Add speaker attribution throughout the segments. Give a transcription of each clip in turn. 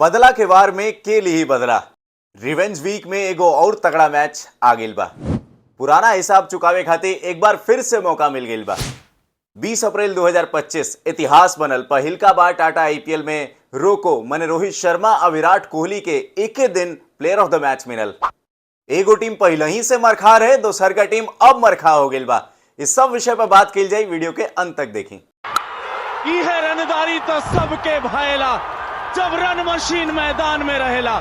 Speaker 1: बदला के वार में के लिही बदला। रिवेंज वीक में एगो और तगड़ा मैच आ गइल बा। पुराना हिसाब चुकावे खातिर एक बार फिर से मौका मिल गइल बा। 20 अप्रैल 2025 इतिहास बनल। पहिलका बार टाटा आईपीएल में रोको मने रोहित शर्मा और विराट कोहली के एके दिन प्लेयर ऑफ the match मिलल। एगो टीम पहले ही से मरखा रहे, दोसर का टीम अब मरखा हो गइल बा। इस सब विषय पर बात की जाई, वीडियो के अंत तक देखी।
Speaker 2: इहे रनदारी तो सबके भाएला, जब रन मशीन मैदान में रहेला।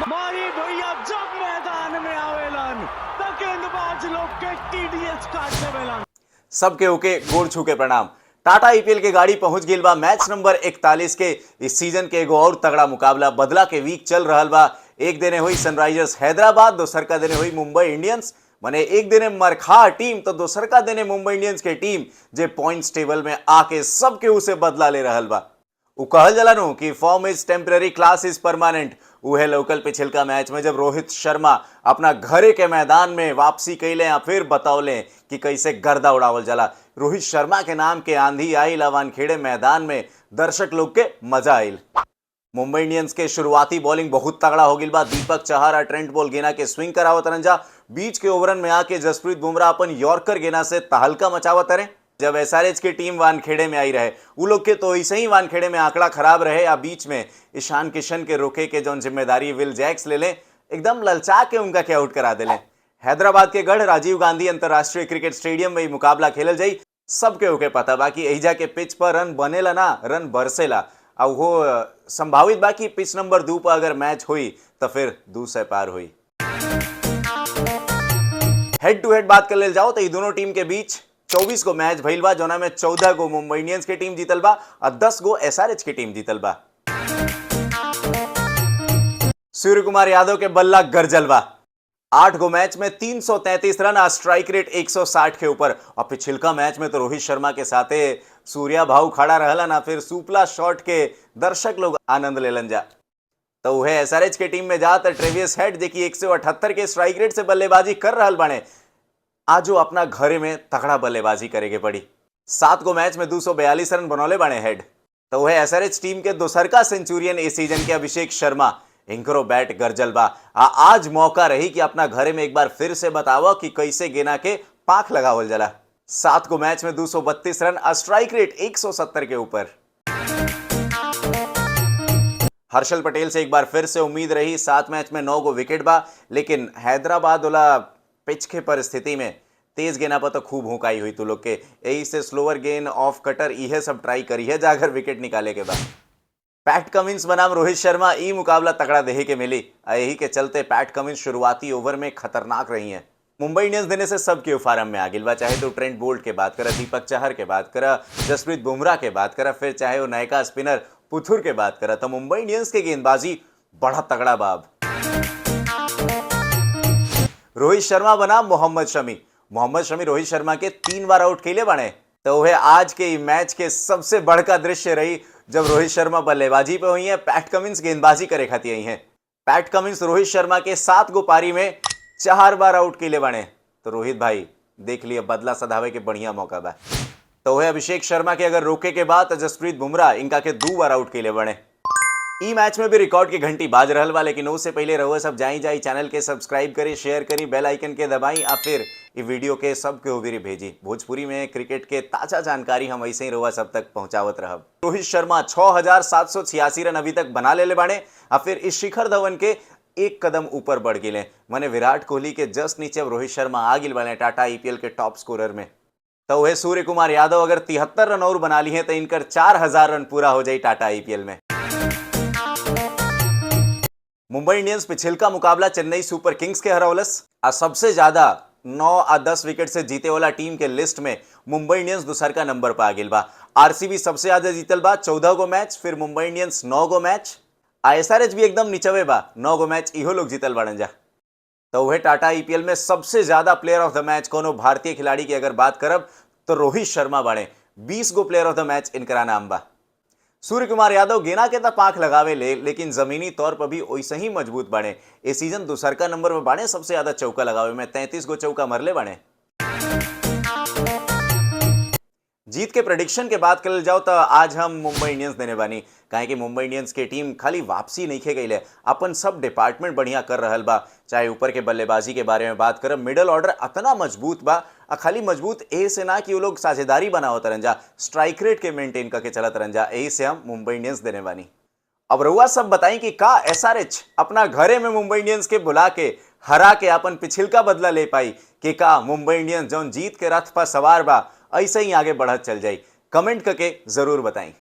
Speaker 2: माही भैया जब मैदान में आवेलन तो गेंदबाज लोग के टीडीएस काट देवेलन।
Speaker 1: सबके ओके गोड़ छू के प्रणाम। टाटा आईपीएल के गाड़ी पहुंच गई बा मैच नंबर 41 के। इस सीजन के एगो और तगड़ा मुकाबला, बदला के वीक चल रहल बा। एक दिने हुई सनराइजर्स हैदराबाद, दोसर का दिने हुई मुंबई इंडियंस। मने एक दिने मरखा टीम तो दोसर का दिने मुंबई इंडियंस के टीम, जे पॉइंट्स टेबल में आके सबके उसे बदला ले रहल बा। उ कहल जाला नु कि form is temporary, class is permanent। उहे लोकल पिछलका मैच में जब रोहित शर्मा अपना घरे के मैदान में वापसी कैले या फिर बतौले कि कैसे गर्दा उड़ावल जाला। रोहित शर्मा के नाम के आंधी आइल वानखेड़े मैदान में, दर्शक लोग के मजा आइल। मुंबई इंडियंस के शुरुआती बॉलिंग बहुत तगड़ा हो गई बा। दीपक चहर और ट्रेंट बोल्ट गेना के स्विंग करावत रहन जा। बीच के ओवरन में आके जसप्रीत बुमराह अपन यॉर्कर गेना से तहलका मचावत रहे। जब एसआरएच की टीम वानखेड़े में आई रहे, उ लोग के तो ऐसे ही वानखेड़े में आंकड़ा खराब रहे। या बीच में ईशान किशन के रोके के जौन जिम्मेदारी Will Jacks ले लें, एकदम ललचा के उनका के आउट करा दिले। हैदराबाद के गढ़ राजीव गांधी अंतर्राष्ट्रीय क्रिकेट स्टेडियम में ई मुकाबला खेलल जाई। सबके ओके पता बा कि एहिजा के पिच पर रन बनेला ना, रन बरसेला। आ वो संभावित बा कि पिच नंबर 2 पर अगर मैच हुई तो फिर 2 से पार हुई। हेड टू हेड बात कर ले जाओ तो ये दोनों टीम के बीच 24 गो मैच भइल बा, जोना में 14 गो मुंबई इंडियंस के टीम जीतल बा और 10 गो एसआरएच की टीम जीतल बा। सूर्य कुमार यादव के बल्ला गरजल बा। 8 गो मैच में 333 रन और स्ट्राइक रेट 160 के ऊपर। और पिछिलका मैच में तो रोहित शर्मा के साथे सूर्या भाऊ खड़ा रहला ना, फिर सुपला शॉट के दर्शक लोग आनंद लेलन जा। तो वह एसआरएच के टीम में जात ट्रेविस हेड, जे कि 178 के स्ट्राइक रेट से बल्लेबाजी कर रहल बाने, आज वो अपना घरे में तगड़ा बल्लेबाजी करे के पड़ी। 7 गो मैच में 242 रन बनौले बाने हेड। तो वह एसआरएच टीम के दोसरका सेंचुरियन इस सीजन के अभिषेक शर्मा, इनकरो बैट गरजल बा। आ आज मौका रही कि अपना घरे में एक बार फिर से बतावा कि कैसे गेना के पाख लगावल जाला। 7 गो मैच में 232 रन और स्ट्राइक रेट 170 के ऊपर। हर्षल पटेल से एक बार फिर से उम्मीद रही। 7 मैच में 9 गो विकेट बा, लेकिन हैदराबाद वाला पिच के परिस्थिति में तेज गेंद पर तो खूब हुकाई हुई तू लोग के। यही से स्लोअर गेंद, ऑफ कटर, इहे सब ट्राई करी है जाकर विकेट निकाले के बाद। पैट कमिंस बनाम रोहित शर्मा, ई मुकाबला तगड़ा देहे के मिली। आ यही के चलते पैट कमिंस शुरुआती ओवर में खतरनाक रही हैं। मुंबई इंडियंस देने से सबके फार्म में आ गिल बा। चाहे तो ट्रेंट बोल्ट के बात करा, दीपक चहर के बात करा, जसप्रीत बुमराह के बात करा, फिर चाहे वो नयका स्पिनर पुथुर के बात करा, तो मुंबई इंडियंस के गेंदबाजी बड़ा तगड़ा बाब। रोहित शर्मा बना मोहम्मद शमी। मोहम्मद शमी रोहित शर्मा के 3 बार आउट कैले बने। तो वह आज के मैच के सबसे बड़का दृश्य रही, जब रोहित शर्मा बल्लेबाजी पे हुई है, पैट कमिंस गेंदबाजी करे खाती आई हैं। पैट कमिंस रोहित शर्मा के 7 गो पारी में 4 बार आउट कैले बने। तो रोहित भाई देख लिए, बदला सधावे के बढ़िया मौका बा। तो वह अभिषेक शर्मा के अगर रोके के बाद जसप्रीत बुमराह इनका के 2 बार आउट कैले बने। ई मैच में भी रिकॉर्ड की घंटी बाज रहल बा, लेकिन उससे पहले रहुआ सब जाई जाई चैनल के सब्सक्राइब करी, शेयर करी, बेल आइकन के दबाई आ फिर ई वीडियो के सबके ओबिरी भेजी। भोजपुरी में क्रिकेट के ताजा जानकारी हम ऐसे ही रहुआ सब तक पहुंचावत रहब। रोहित शर्मा 6786 रन अभी तक बना लेले बाड़े आ फिर इस शिखर धवन के एक कदम ऊपर बढ़ गए। माने विराट कोहली के जस्ट नीचे अब रोहित शर्मा आ गिल बाड़े टाटा आईपीएल के टॉप स्कोरर में। तो वह सूर्य कुमार यादव अगर 73 रन और बना लिए तो इनकर 4000 रन पूरा हो जाए टाटा आईपीएल में। मुंबई इंडियंस पिछिलका मुकाबला चेन्नई सुपर किंग्स के हरौलस। आ सबसे ज्यादा 9 आ 10 विकेट से जीते वाला टीम के लिस्ट में मुंबई इंडियंस दूसर का नंबर पर आ गिल बा। आरसीबी सबसे ज्यादा जीतल बा, 14 गो मैच, फिर मुंबई इंडियंस 9 गो मैच, आ एसआरएच भी एकदम निचवे बा, 9 गो मैच इहो लोग जीतल बाड़न जा। तो वह टाटा आईपीएल में सबसे ज्यादा प्लेयर ऑफ the match कोनो भारतीय खिलाड़ी की अगर बात करब तो रोहित शर्मा बाड़े। 20 गो प्लेयर ऑफ the match इनकरा नाम बा। सूर्य कुमार यादव गेना के त पाख लगावे ले, लेकिन जमीनी तौर पर भी वैसे ही मजबूत बाड़े। इस सीजन दूसरका नंबर पर बाड़े सबसे ज्यादा चौका लगावे में, 33 गो चौका मरले बाड़े। जीत के प्रेडिक्शन के बात करल जाओ तो आज हम मुंबई इंडियंस देने बानी, काहे कि मुंबई इंडियंस के टीम खाली वापसी नहीं खे गई है, अपन सब डिपार्टमेंट बढ़िया कर रहल बा। चाहे ऊपर के बल्लेबाजी के बारे में बात करब, मिडल ऑर्डर अतना मजबूत बा, आ खाली मजबूत ए से ना कि वो लोग साझेदारी बनावत रहन जा, स्ट्राइक रेट के मेंटेन करके चलत रहन जा। यही से हम मुंबई इंडियंस देने बानी। अब रउआ सब बताई कि का एसआरएच अपना घरे में मुंबई इंडियंस के बुला के हरा के अपन पिछिलका बदला ले पाई कि का मुंबई इंडियंस जौन जीत के रथ पर सवार बा ऐसे ही आगे बढ़त चल जाई? कमेंट करके जरूर बताई।